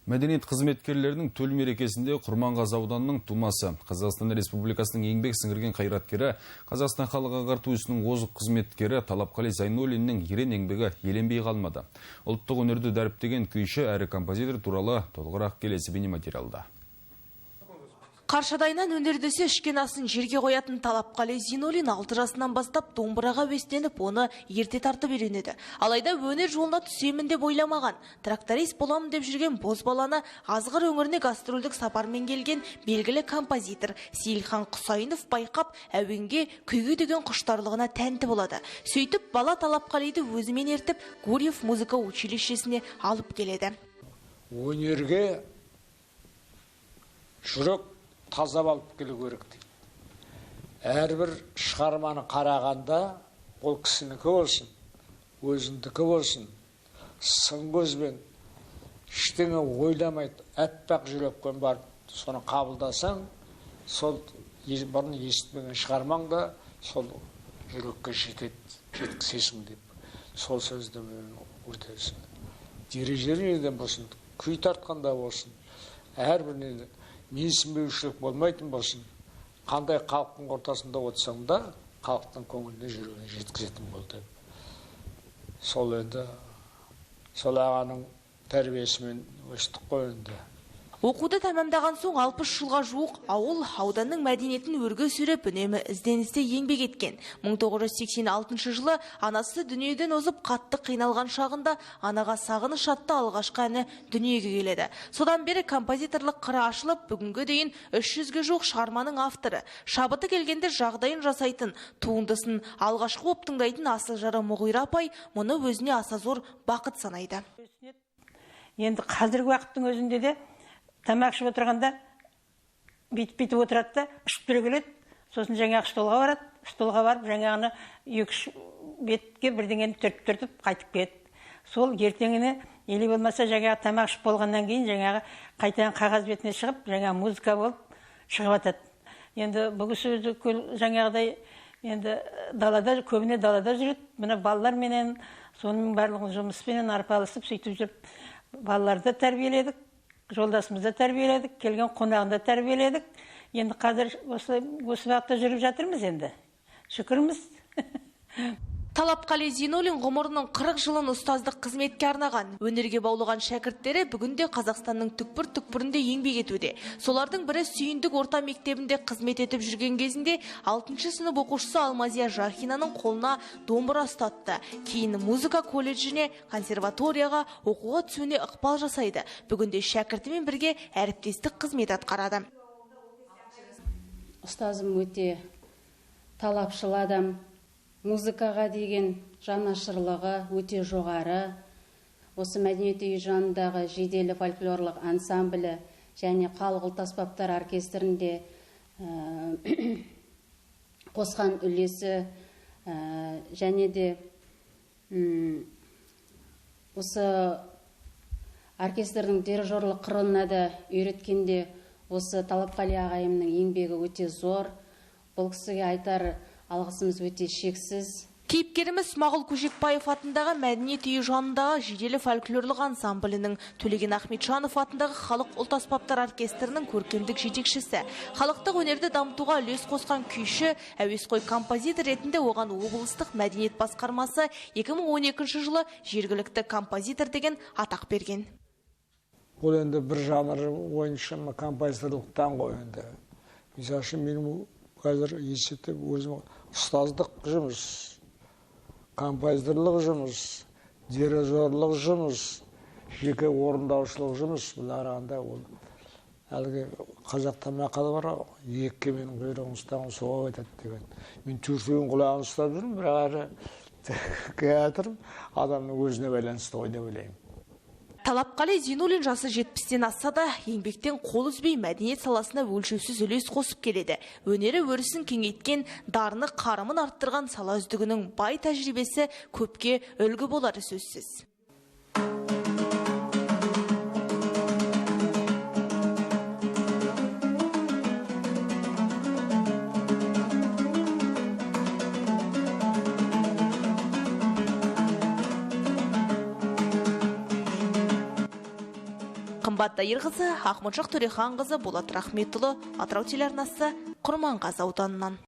Мәдениет қызметкерлерінің төл мерекесінде Құрманғазы ауданының тумасы, Қазақстан Республикасының еңбек сіңірген қайраткері, Қазақстан халық ағарту ісінің озық қызметкері Талапқали Зайнуллиннің ерен еңбегі еленбей қалмады. Ұлттық өнерді дәріптеген күйші әрі композитор туралы толығырақ келесі бейнематериалда. Қаршадайынан өнердесе ішкен асын жерге қоятын Талапқали Зайнуллин 6 жасынан бастап домбыраға әуестеніп, оны ерте тартып үйренеді. Алайда өнер жолына түсемін деп ойламаған. Тракторист боламын деп жүрген бозбаланы Азғыр өңіріне гастрольдік сапармен келген белгілі композитор Сейілхан Құсайынов байқап, әуенге, күйге деген құштарлығына тәнті болады. Сөйтіп бала Талапқалиді өзімен ертіп, Гурьев музыка училищесіне алып келеді. Өнерге жүрек таза алып келу керек дейді. Әрбір шығарманы қарағанда, ол кісінікі болсын, өзіндікі болсын, сын көзбен ештеңе ойламайды, әппақ жүрекпен барып соны қабылдасаң, сол бұрын естімеген шығармаң да сол жүрекке жетеді, жеткізесің деп. Сол сөзді мен өте дирижерден болсын, күй тартқанда болсын, әрбір менсінбеушілік болмайтын болсын, қандай халықтың ортасында отырсаң да, халықтың көңіліне, жүрегіне жеткізетін бол деп. Сол енді, сол ағаның тәрбиесімен өстік қой енді. Оқуды тәмамдаған соң 60 жылға жуық ауыл ауданның мәдениетін өрге сүйреп, үнемі ізденісте еңбек еткен. 1986 жылы анасы дүниеден озып қатты қиналған шағында анаға сағыныш атты алғашқы әні дүниеге келеді. Содан бері композиторлық қыры ашылып, бүгінге дейін 300-ге жуық шығарманың авторы. Шабыты келгенде жағдайын жасайтын, туындысын алғашқы болып тыңдайтын асыл жары Мұғира апай мұны өзіне аса зор бақыт санайды. Енді қазіргі уақыттың өзінде де тамақ ішіп отырғанда бүйтіп-бүйтіп отырады да, ұшып тұра келеді, сосын жаңағы столға барады, столға барып жаңағыны екі-үш бетке бірдеңені түртіп-түртіп қайтып келеді. Сол ертеңіне или болмаса жаңағы тамақ ішіп болғаннан кейін жаңағы қайтадан қағаз бетіне шығып, жаңағы музыка болып шығып атады. Енді бұл кісі өзі жаңағыдай енді далада, көбіне далада жүреді. Мына балаларменен, соның барлығын жұмыспенен арпалысып сөйтіп жүріп балаларды тәрбиеледік. Жолдасымызды тәрбиеледік, келген қонағын да тәрбиеледік. Енді қазір осы бағытта жүріп жатырмыз енді. Шүкірміз. Талапқали Зайнуллин ғұмырының 40 жылын ұстаздық қызметке арнаған. Өнерге баулыған шәкірттері бүгінде Қазақстанның түкпір-түкпірінде еңбек етуде. Солардың бірі Сүйіндік орта мектебінде қызмет етіп жүрген кезінде 6 сынып оқушысы Алмазия Жахинаның қолына домбыра ұстатты. Кейін музыка колледжіне, консерваторияға оқуға түсуіне ықпал жасайды. Бүгінде шәкіртімен бірге әріптестік қызмет атқарады. Ұстазым өте талапшыл адам. Музыкаға деген жанашырлығы өте жоғары. Осы мәдениет үйі жанындағы жеделі фольклорлық ансамблі және халық ұлт аспаптар оркестрінде қосқан үлесі және де осы оркестрдің дирижерлық қырына да үйреткенде осы Талапқали ағайымның еңбегі өте зор. Бұл кісіге айтар алғысымыз өте шексіз. Кейіпкеріміз Смағұл Көшекбаев атындағы мәдениет үйі жанындағы жеделі фольклорлық ансамблінің, Төлеген Ахметжанов атындағы халық ұлт аспаптар оркестрінің көркемдік жетекшісі. Халықтық өнерді дамытуға үлес қосқан күйші, әуесқой композитор ретінде оған облыстық мәдениет басқармасы 2012 жылы жергілікті композитор деген атақ берген. Бұл енді бір жанр бойынша композиторлықтан ғой енді. Мысалы үшін менің қазір есептеп өзім ұстаздық жұмыс, композиторлық жұмыс, дирижерлық жұмыс, жеке орындаушылық жұмыс. Бұл арағында ол әлгі қазақта мақал бар ғой, екі кеменің құйрығын ұстаған суға кетеді деген. Мен төртеуінің құлағын ұстап жүрмін, бірақ әрі келатырмын, адамның өзіне байланысты ғой деп ойлаймын. Талапқали Зайнуллин жасы 70-тен асса да, еңбектен қол үзбей мәдениет саласына өлшеусіз үлес қосып келеді. Өнері өрісін кеңейткен, дарыны қарымын арттырған сала үздігінің бай тәжірибесі көпке үлгі болары сөзсіз. Қымбат Дайырқызы, Ақмоншақ Төреханқызы, Болат Рахметұлы, Атырау телеарнасы, Құрманғазы ауданынан.